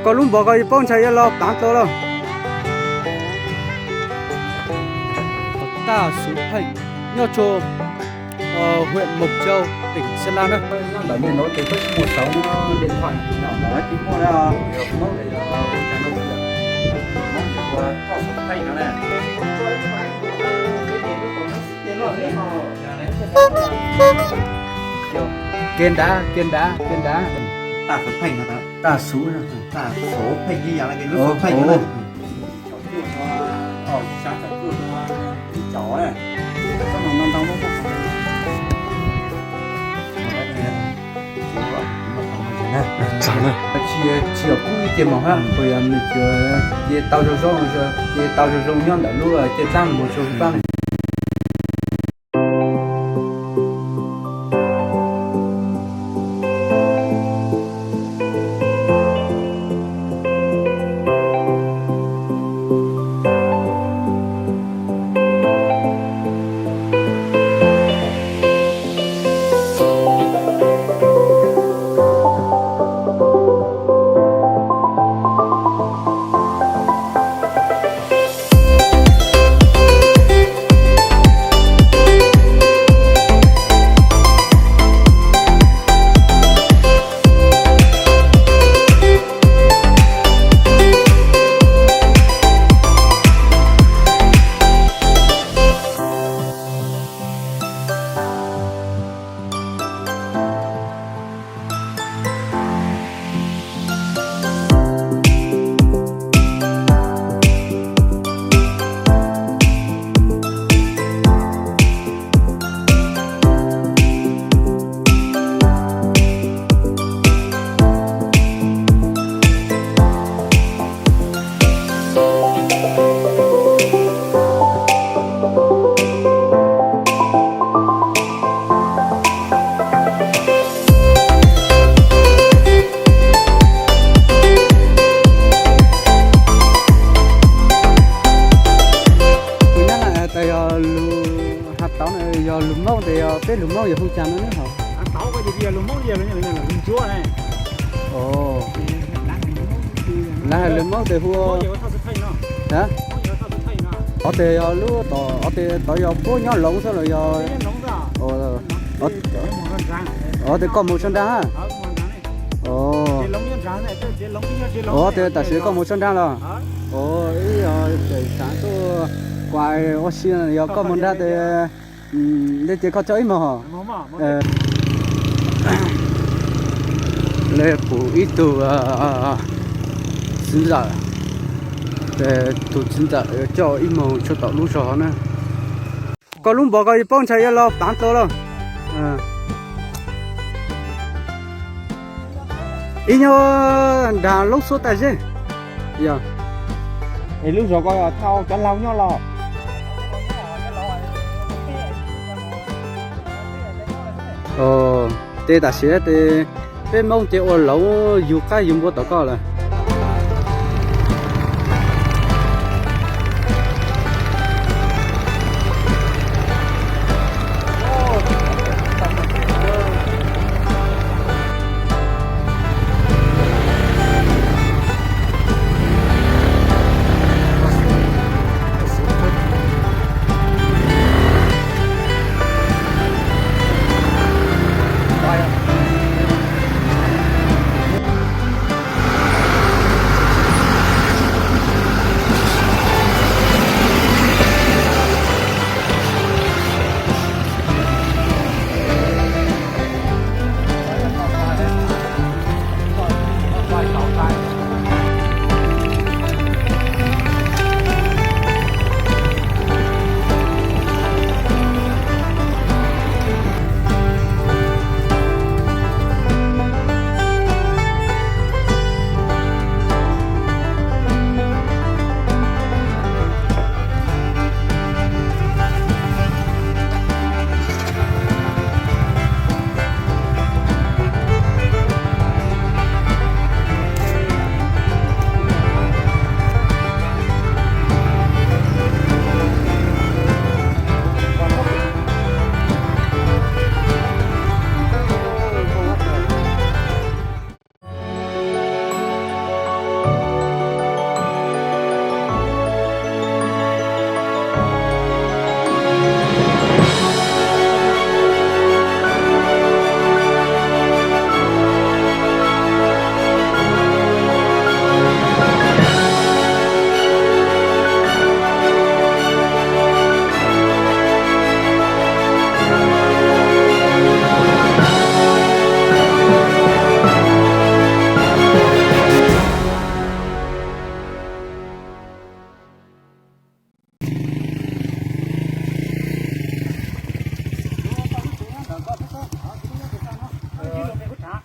Koj lub npog ko yuav paub ntshai yuav los pav tau lawm. Tag Xub Pheej nyob rua huyện Mộc Châu, tỉnh Sơn La na. Nyob ntawm niaj hnub ces koj tsis muaj xauv điện thoại, tsis muaj, Tag Xub Pheej no na. Kiag nrad, kiag nrad, kiag nrad. Tag Xub Pheej no, Tag Xub, Tag Xub Pheej ib yam li lub Xub Pheej no. Tsis yog kub ib ce mos hab, puas yog nws tsuas ce tau zoo zoo, ce tau zoo zoo nyob ntawm lub ce dlaab mus rua pab. Tus nyab laj tas yog lus, has tauv no yog lus Moob tes yog peb lus Moob yog hu cas no neb hov? Lawv hais lus Moob tes hu, a, ov tes yog lub, ov tes tod yog puab nyob Loov xwb los yog, ov tes koj mus sab nraag a? Ov tes tam sim koj mus sab nraag los? Ib yog xaav tuaj kuas ua si yog koj mus nraag tes, dej ces koj coj ib moog hov. Lawv pum ib tug txiv ntxawm, tus txiv ntxawm coj ib moog tsuag tom lub zog na. Koj lub npog ko yuav paub ntshai yuav los pav tau lawm. Ib nyuag nraag loob xuab tag zeb. Yog, es lub zog ko thauj cov laug nyob los? Tes tam sim tes peb Moob ces ua lauv yug qaib yug npua tom koj lawm.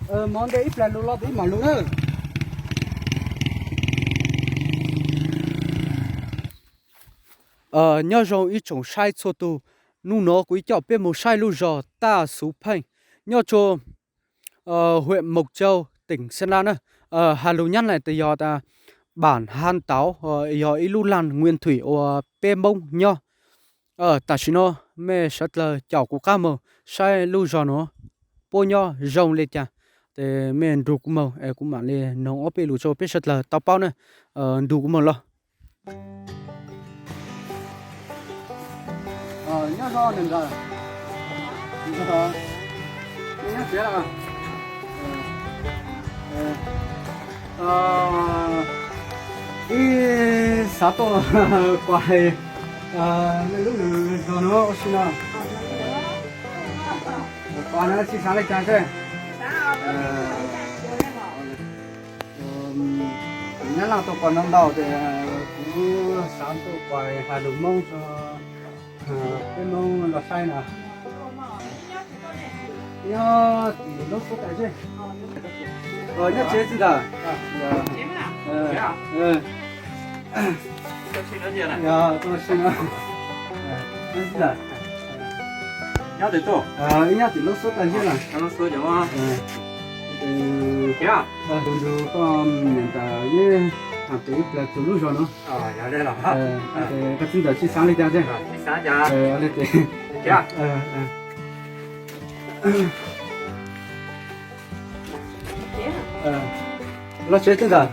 Mov nte ib plag lug los ib mam lug na. Nyob zoo ib tsoom saib txhua tus, hnub no kuv yuav coj peb mus saib lub zos Taj Xuv Pheej, nyob rua huyện Mộc Châu, tỉnh Sơn La na. Has lug Nyab Laj tes yog bản Hang Táo, yog ib lub laj nguyên thủy uas peb Hmoob nyob. Tam sim no mej sawv dlawg caum kuv qab moog saib lub zos nuav puab nyob zoo le caag. Tes mej nrug kuv moog es kuv mam li noog ob peb lus rua peb sawv dlawg tau paub na. Nrug kuv moog los. Nyob zoo nyob tsev los? Ib xaav tuaj kuas mej lub lwm zog nuav ua si no. Kuas no tsi xaav le caag seb. Nyab Laj tuaj kuas ntau ntau tes kuv xaav tuaj kuas has lus Moob rua peb Moob los saib na. Nyob tim lub xub tas zeb. Nyob tsev txiv ntxawm. Nyob tim lub xub tas zeb na. Tus nrug koj niam ntawm yeb has tes ib plag txug lub zos nuav. Koj txiv ntxawm tsi xaav le caag seb. Los tsev txiv ntxawm.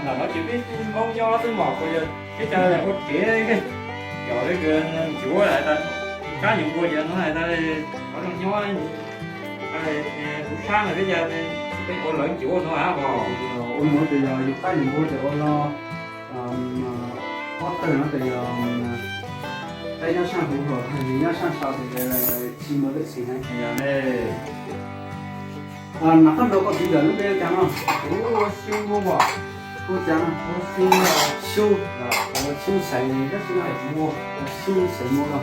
Ntawm no ces peb Hmoob nyob xwb mog, kuv yog peb cov ua tsev, cov ncuav, qaab nyuj npua ces no hais tias qhov zoo nyob, kuv sab no peb cov, peb ua lawv ncuav no a. Ua no tes yog yus qaab nyuj npua tes ua los ob tawg no tes yog qaib nyob sab huv, nyob sab sau tes tsi muaj dej xis na. Nam qab nrau koj txiv ntxawm lub npe cas no? Hu ua Xyoo, hu ua cas no? Hu ua Xyoo, Xyoo Xaiv, Xyoo Xaiv Muas no.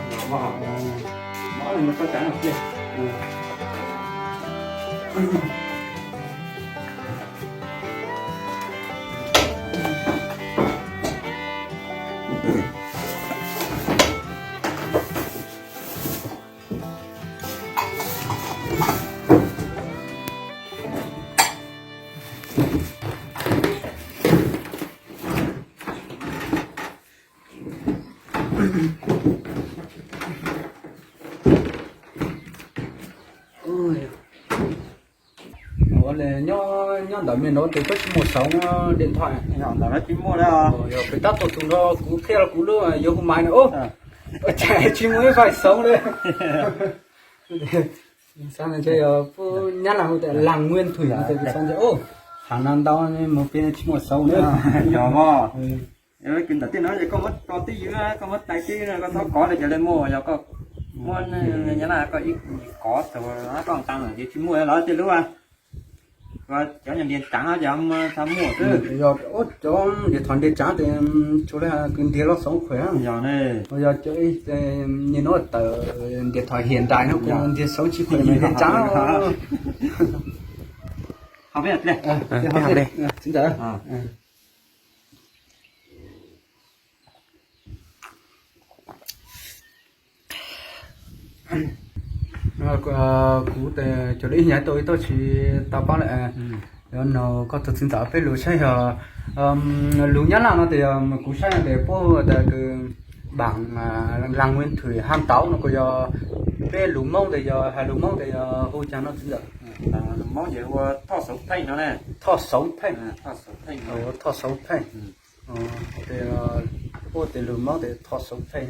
Ua le nyob ntawm me no tes koj tsis muaj xauv dej ntho? Ntawm no tsis muaj li. Yog pem tab tuaj txug nrho kuv qhia los kuv lub yuav hu maiv na. Ua cas tsis muaj ib faij xauv li. Xav ntshe yog pub Nyab Laj hu tias làng Nguyên Thủy no tes kuv xav ntshe, o, thaum no ntau mus pem tsis muaj xauv na. Yog mog. Ntawm tej no ces koj muab tso twj ywm, koj muab tais twj ywm, koj txhob kov li cas li muaj, yog koj muab Nyab Laj koj ib kov tau koj nqa lawm ces tsis muaj lawm tej lub. Cov ntiav tsaav ces txhob muaj xwb. Yog cov ntiav thov ntiav tsaav tes tsuas le kws ntiav los xauv khuam. Yog ne. Yog cov ib, nim no tawm ntiav thov hiam nrais no kuj ntiav xauv tsis khuam, ntiav tsaav. Txiv ntxawm. Kuv tes cov ib nyuag tau ib tug tsis tau paub lawm. Yuav nug koj tus txiv ntxawm peb lus saib yog lus Nyab Laj no tes yog kuv saib no tes puab hu tas kws bản làng Nguyên Thủy Hang Táo no kuj yog peb lus Moob tes yog has lus Moob tes yog hu cas no txiv ntxawm? Lus Moob ces hu ua Thoj Xauv Pheej no ne. Thoj Xauv Pheej. Thoj Xauv Pheej. Tes puab tes lus Moob tes Thoj Xauv Pheej.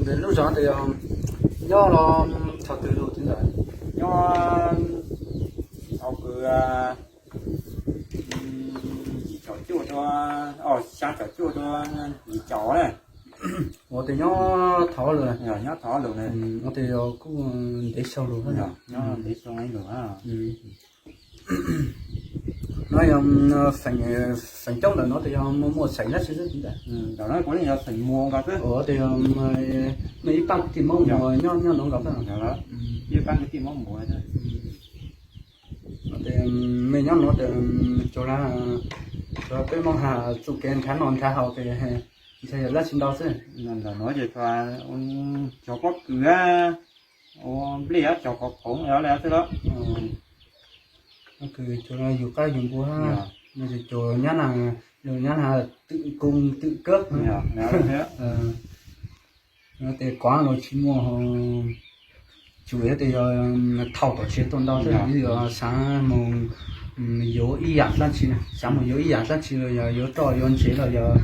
Tes lub zos tes yog nyob los thaum twg lug txiv ntxawm? Nyob thaum kws yim caum cuaj rua, xya caum cuaj rua yim caum ne. Ua tes nyob thaum lug, nyob thaum lug ne. Ua tes yog kuj ntev xyoo lug, nyob ntev xyoo lug. No yog feem, feem coob ntawm no tes yog muaj, muaj xeem dab tsi xwb ntag. Ntawm no kuv yeej yog xeem Muas nkaus xwb. Ua tes yog muaj ib pab kwv tij Hmoob Muas nyob, nyob no nkaus xwb. Ib pab kwv tij Hmoob Muas xwb. Tes mej nyob no tes cuag, cuag peb Hmoob has txuj kev nrhav noj nrhav haus tes ntshe yog dab tsi ntau xwb. Ntawm no ces cog pob kws, ua nplej, cog qhov khoov li xwb los. Kws cuag yug qaib yug npua, no ces cuag nyab na, yog nyab na twm koo twm kab. Tes kov los tsis muaj, tsuas yog tes yog thauj tom tsev tuaj ntau xwb, yog xav mus yuav ib yam dab tsi na, xav mus yuav ib yam dab tsi los yog yuav roj yuav ntsev los yog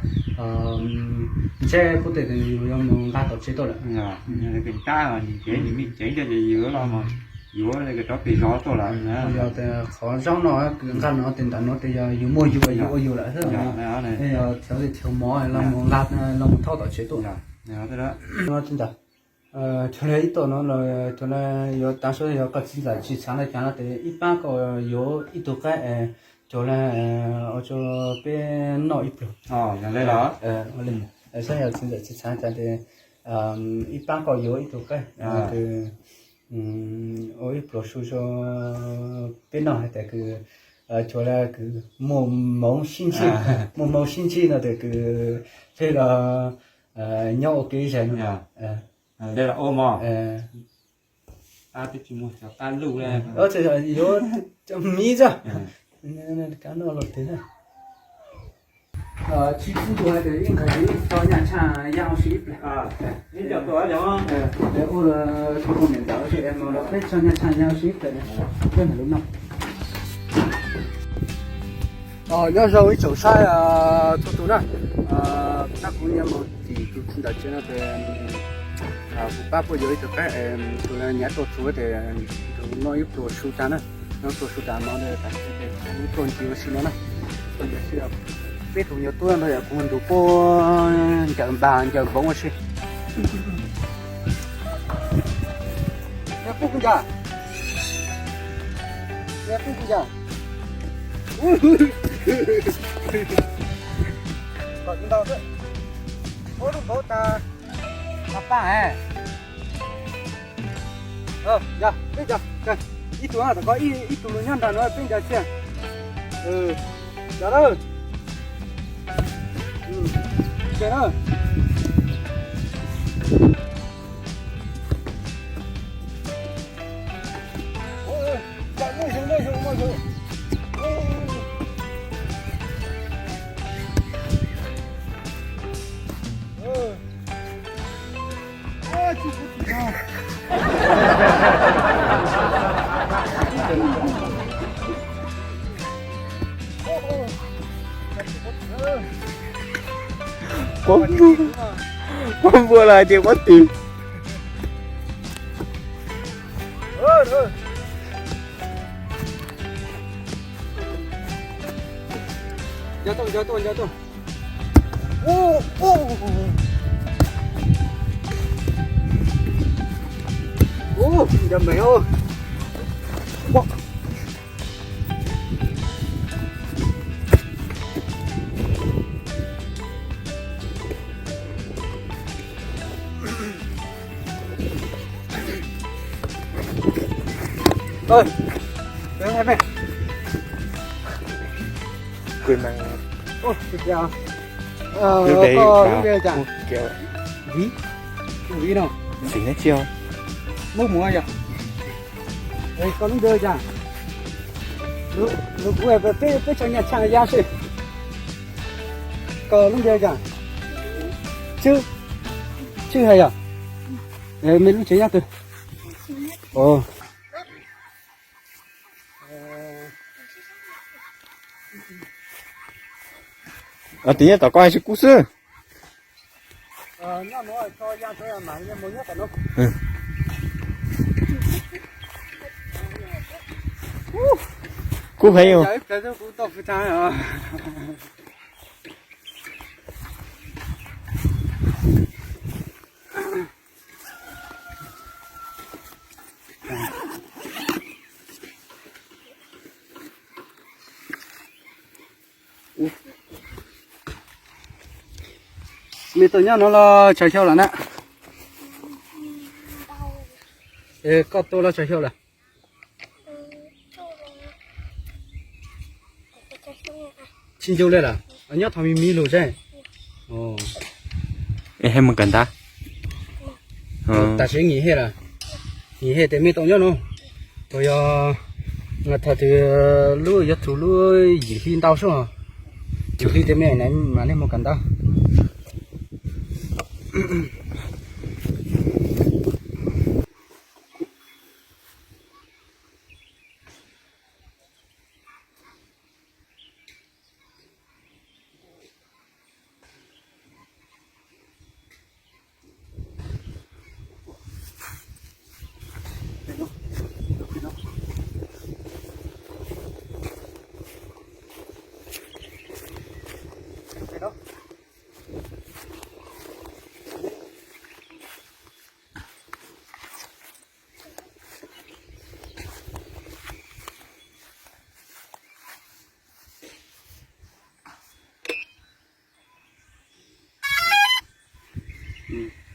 ntseb kuj tes yus yuav mus nqa tom tsev tuaj lawm. Yuav los yuav rov pem zos tuaj lawm. Yog tes qhov zaub no kws nqa no tes ntawm no tes yog yus muaj yus, yus ua yus lawm xwb. Yog thauj tes thauj mov los mus nqa, los mus thauj tom tsev tuaj. Ntawd, cuag li ib tuam no los cuag li yuav tav su yog koj txiv ntxawm tsis xav li cas no tes ib pab koj yuav ib tug qaib, cuag li ua rau peb noj ib pluag. Saib yog txiv ntxawm tsis xav li cas tes ib pab koj yuav ib tug qaib, ua ib pluag su rau peb noj hais tias kws cuag li kws muaj hmoov sib ntsib, muaj hmoov sib ntsib no tes kws peb los nyob ua ke ib zag no. Yuav miv txog kab noj los twg na. Tsis txub tus hais tias ib nqhis tso nyaj tshaj yaj hauv si ib pliag. Ua tus niam ntawd es mus los peb tso nyaj tshaj yaj hauv si ib pliag, peb mam li noj. Nyob zoo ib tsoom saib txhua tus na. Tab kuv nyiam mus tim tus txiv ntawm tsev no tes kuv pab puab yuav ib tug qaib, tus nyiam tuaj tsuav tes tus noj ib pluag su tas na, noj pluag su tas no tes tuaj ncig ua si no na. Peb tus nyuag tub no yog kuv nrug puab ncaws npas ncaws npoov ua si. Puab kuv ncaws, puab kuv ncaws. Kom ntau xwb. Puab lub npaum tas, tas paj. Yog peb ncaws, ib tug, tom ko ib tug nyob nram no peb ncaws txiag. Ncaws lawm. Ncaws na. Quab npua, quab npua los hais tias quab twm. Nco tuaj, nco tuaj, nco tuaj. Nco me. Lub dev, lub dev cas? Vim, vim no. Xim neb tsi os? Muab mus yog. Koj lub npe cas? Lub, lub kuv peb, peb tso nyaj tshaj ya seb. Koj lub npe cas? Tswb, Tswb hais yog? Me lub tsev nyob twg? Tim nyob tom koj tsis kub xwb. Kub heev. Peb tuaj nyob no los tsawg xyoo lawm na? Koj tuaj los tsawg xyoo lawm? Tsis ncu li lawm, nyob thaum me me lug seb. Es hej mus kawm ntawv? Tam sim nyiam hej lawm, nyiam hej tes mej tau nyob no. Puas yog thaum twg lub yuav txug lub yim hli ntau sub, yim hli tes mej mam li mus kawm ntawv.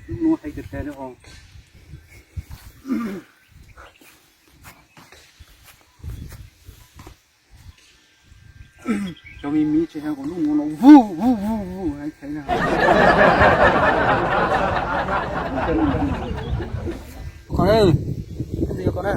Lub hnub haib tiag tiag li os. Cov me me tsis heev kuv lub hnub no vuj vuj vuj vuj heev. Qhov na, qhov na.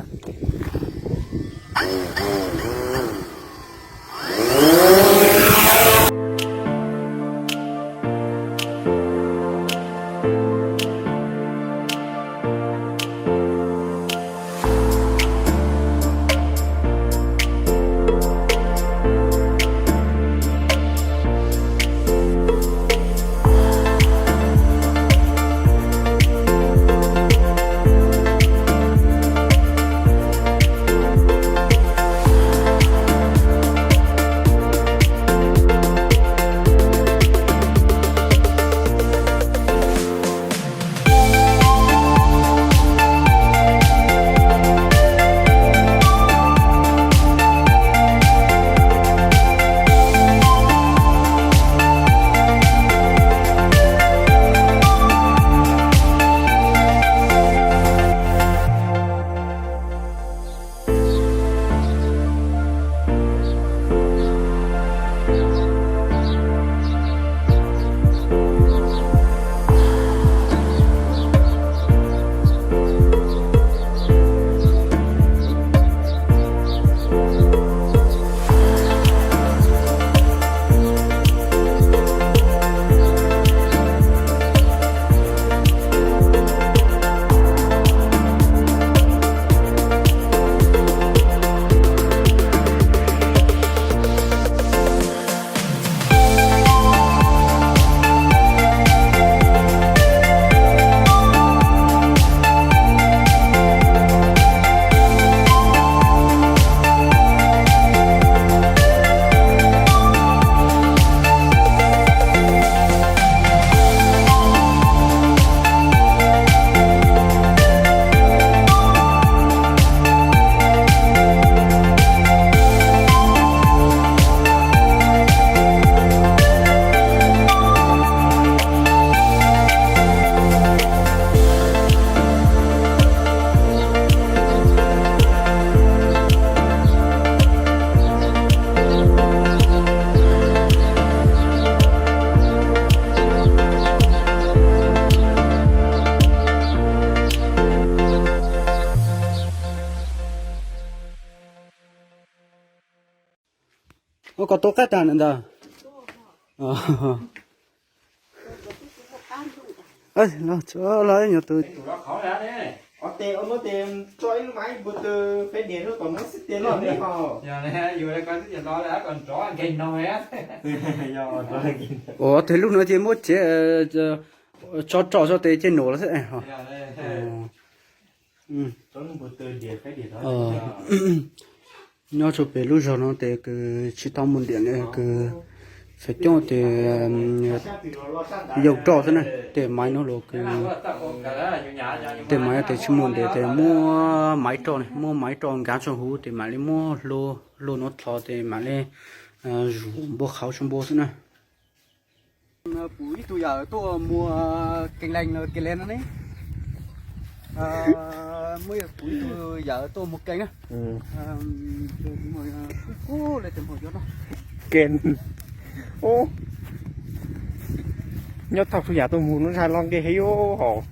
Ua koj tua qaib tag ntawd. Los tsuav los nyuam tus. Ua tej lub no ces muab tsev tso rau xwb tes ces nuam los xwb. Nyob rau pem lub zog no tes kws tsis tau muaj diam li, kws feem coob tes yau roj xwb na. Tej maiv no los kws tej maiv tes tsis muaj diam tes muab maiv roj, muab maiv roj nkav tso huv tes mam li muab hlua, hlua no tho tes mam li zus npua qhauv tso npua xwb na. Kuv ib tug yawm tuaj muag kees lees los kees lees no ne. Muaj kuv ib tug yawm tuaj muag kees na. Kub kub le tes muag yuav no. Kees. Nyob tag tug yam tuaj muag lub zaj loj nqi heev yuav hos.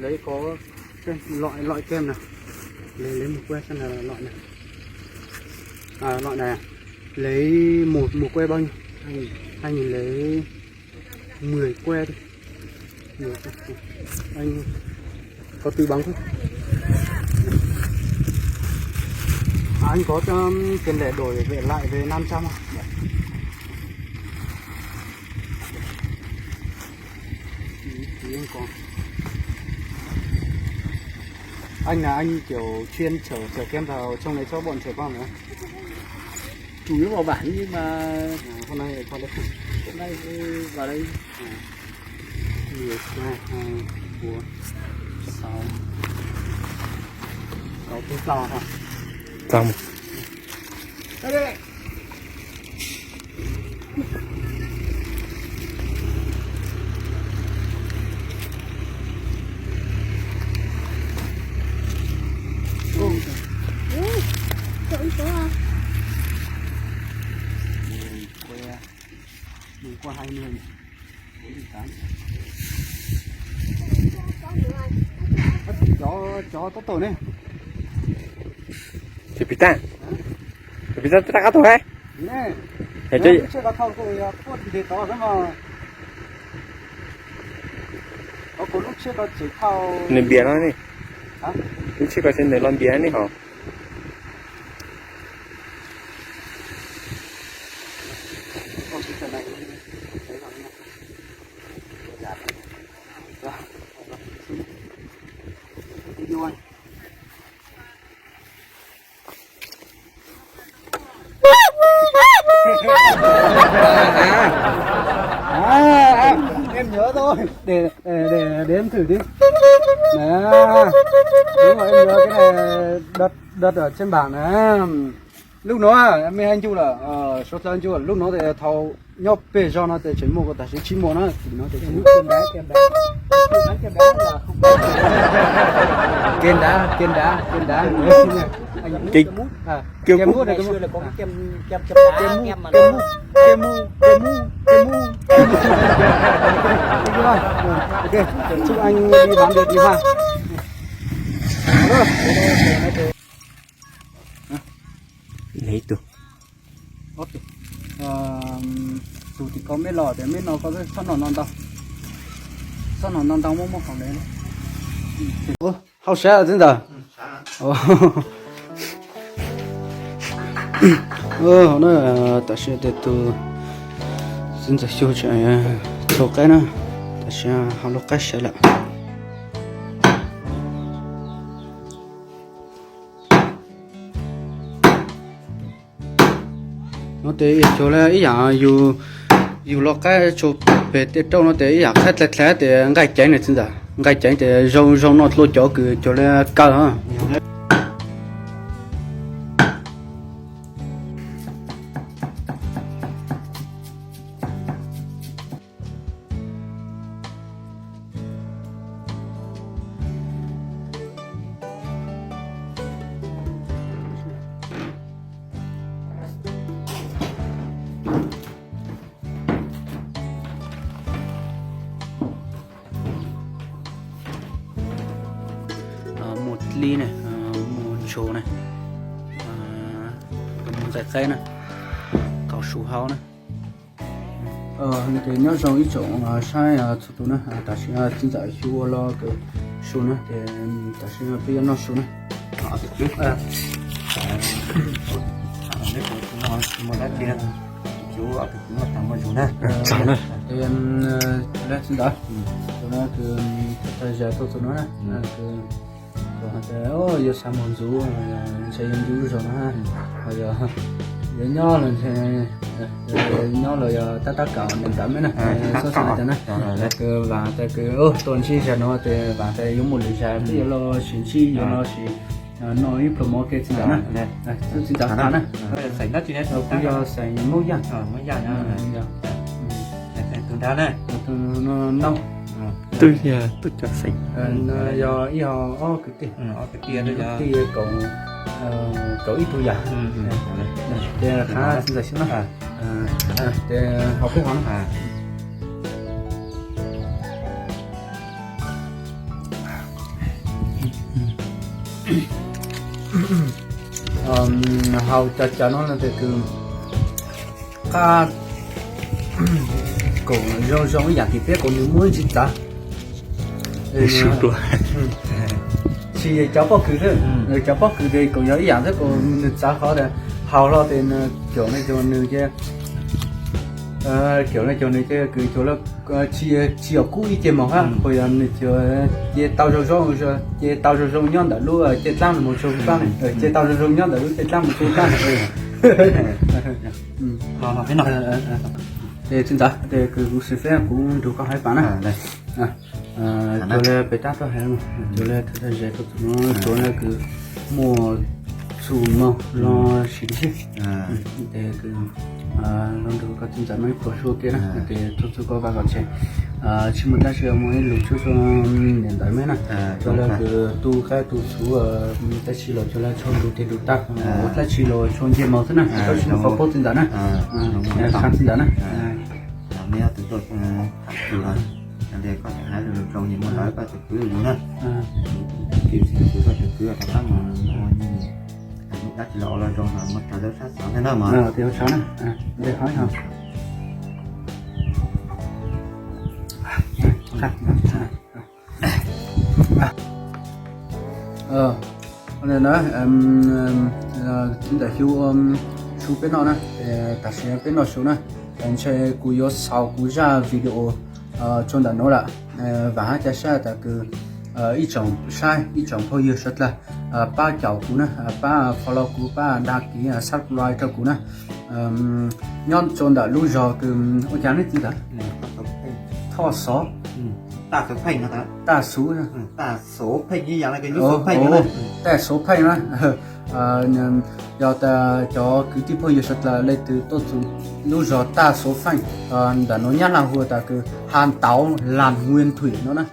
Lawv có loại, loại kem nào. Lấy, lấy một que xem là loại nào. À, loại này à? Lấy một, một que bao nhiêu? Hai nghìn. Hai nghìn, lấy mười que đi. Mười que. Anh có tư vấn không? À, anh có, um, tiền lẻ đổi về lại về năm trăm không? Anh là anh kiểu chuyên chở, chở kem vào trong này cho bọn trẻ con hả? Chủ yếu vào bản nhưng mà hôm nay qua đây. Hôm nay vào đây. Một, hai, ba, bốn, sáu. Sáu túi to hả? Tao. Mười que, mười que hai mươi. Chó, chó tốc độ này. Thì bị ta. Thì bị ta, ta có tù hay? Nè. Thì nó chứ chưa có thâu, tôi, ờ, có gì để tỏ đó mà. Có, có lúc trước có chỉ thâu. Nền bia nó nè. Hả? Lúc trước có trên nền lon bia nè hả? À, à, em nhớ rồi. Để, để, để, để em thử đi. À, đúng rồi, em nhớ cái này, đợt, đợt ở trên bảng này. Lub no, me hais ncu lawm, suav dlawg ncu lawm, lub no tes thaum nyob pem zog no tes tseem muaj, tam sim tsis muaj na, tim no tes tsis muaj. Kem dav, kem dav, kem dav. Kem, kem mub, kem mub, kem mub, kem mub, kem mub, kem mub. Ok, chúc anh đi bán được đi ha. Tus, tus tim ko mej los tias mej no ko txhob noj no ntau, txhob noj no ntau muaj muaj hauv ne. Hauj sab txiv ntxawm. Tam sim tias tus txiv ntxawm Xyu tseem thau qaib na, tam sim hau lub qaib sawv lawm. No tes yog cuag li ib yam yus, yus los qaib tsuas pem tej rauj no tes ib yam qaib dlai dlai tes nqaij ceev na txiv ntxawm, nqaij ceev tes zoo zoo no dlua cov kws cuag li kaw. Muaj dlib ne, muaj ntsuag ne, tus muaj nqaij qaib na, kaus su hau na. Nws ces nyob zoo ib tsoom saib txhua tus na, tam sim txiv ntxawm Xyu ua los kws su na, ces tam sim peb yuav noj su na. Txiv ntxawm, tus no kws tau zas tuaj txug no na, kws hais tias yuav xav mus ntxuv, ntshe yuav ntxuv lub zog no, ho yog Yuav nyob los nyob los yog tab tab kaum nees nkaum me na, xub xav tas na, kws vaam tas kws tuaj ntsib zag nuav tes vaam tas yuav muaj lwm zag peb yuav los sis ntsib yuav los sis noj ib pluag mov ke txiv ntxawm na. Txiv ntxawm na, kuv yog xeem Moob Yaj. Tus no Nau, twb yog tub cov xeem, yog ib hom ob kwv tij, kwv tij kaum ib tug yam. Ces qhav txiv ntxawm xwb na, ces hau peb hov na. Hau cov cov no no tes kws qab koom zoo zoo ib yam tim peb koom nws muaj ib tsi txav. Tsis cov pob kws xwb, cov pob kws tes koom yog ib yam xwb, koom nws txav qhov tias haus hlo tes nws caum no caum nws ces, caum no caum nws ces kws caum lawm tsis, tsis yog kub ib ce moog hab, puas yog nws caum ces tau zoo zoo, ces tau zoo zoo nyob ntawm lub cej dlaab moog txug dlaab, ces tau zoo zoo nyob ntawm lub cej dlaab moog txug dlaab. Ces txiv ntxawm, ces kws kuv sim feb kuv nrug koj hais pav na. Cuag le pem tab tuaj hais, cuag le thawj thawj zes tuaj txug no, cuag le kws muaj txuj moog los sis ntsib, ces kws los nrug koj txiv ntxawm no ib pluag sua ke na, ces tuaj txug koj vaj koj tsev, tsis muaj dlaab tsi, muaj ib lus tshuab tshuab niam ntawv me na, cuag le kws tu qaib tu txhuv, dlaab tsi los cuag le tshuab nrug teg nrug tag, ua dlaab tsi los tshuab ncej mos xwb na, tsis muaj qhov paub txiv ntxawm na, txiv ntxawm na. Koj tseem hais lus zoo ces muaj ntawv koj tseem kwv yus na. Koj tseem kwv rov qab mus, dab tsi los ua los zoo los muaj rawv dawb sab xov thiab na mas. Txiv ntxawm Xyu, su peb noj na, tam sim peb noj su na, ntshe kuv yuav xaus kuv zaj video tsua ntawm nuav lawm. Vaam hab ca sab tas kws ib tsoom saib, ib tsoom phooj ywg suav dlawg pab caum kuv na, pab follow kuv, pab đăng ký, subscribe rau kuv na. Nyob tsua ntawm lub zog kws ua cas ne txiv ntxawm? Thoj Xov, Taj Xuv, Taj Xuv Pheej na. Yog tas cov kwv tij phooj ywg suav dlawg leej twg tuaj txug lub zog Taj Xuv Pheej, ntawm nuav Nyab Laj hu tas kws Hang Tau Lam Nguyên Thủy no na.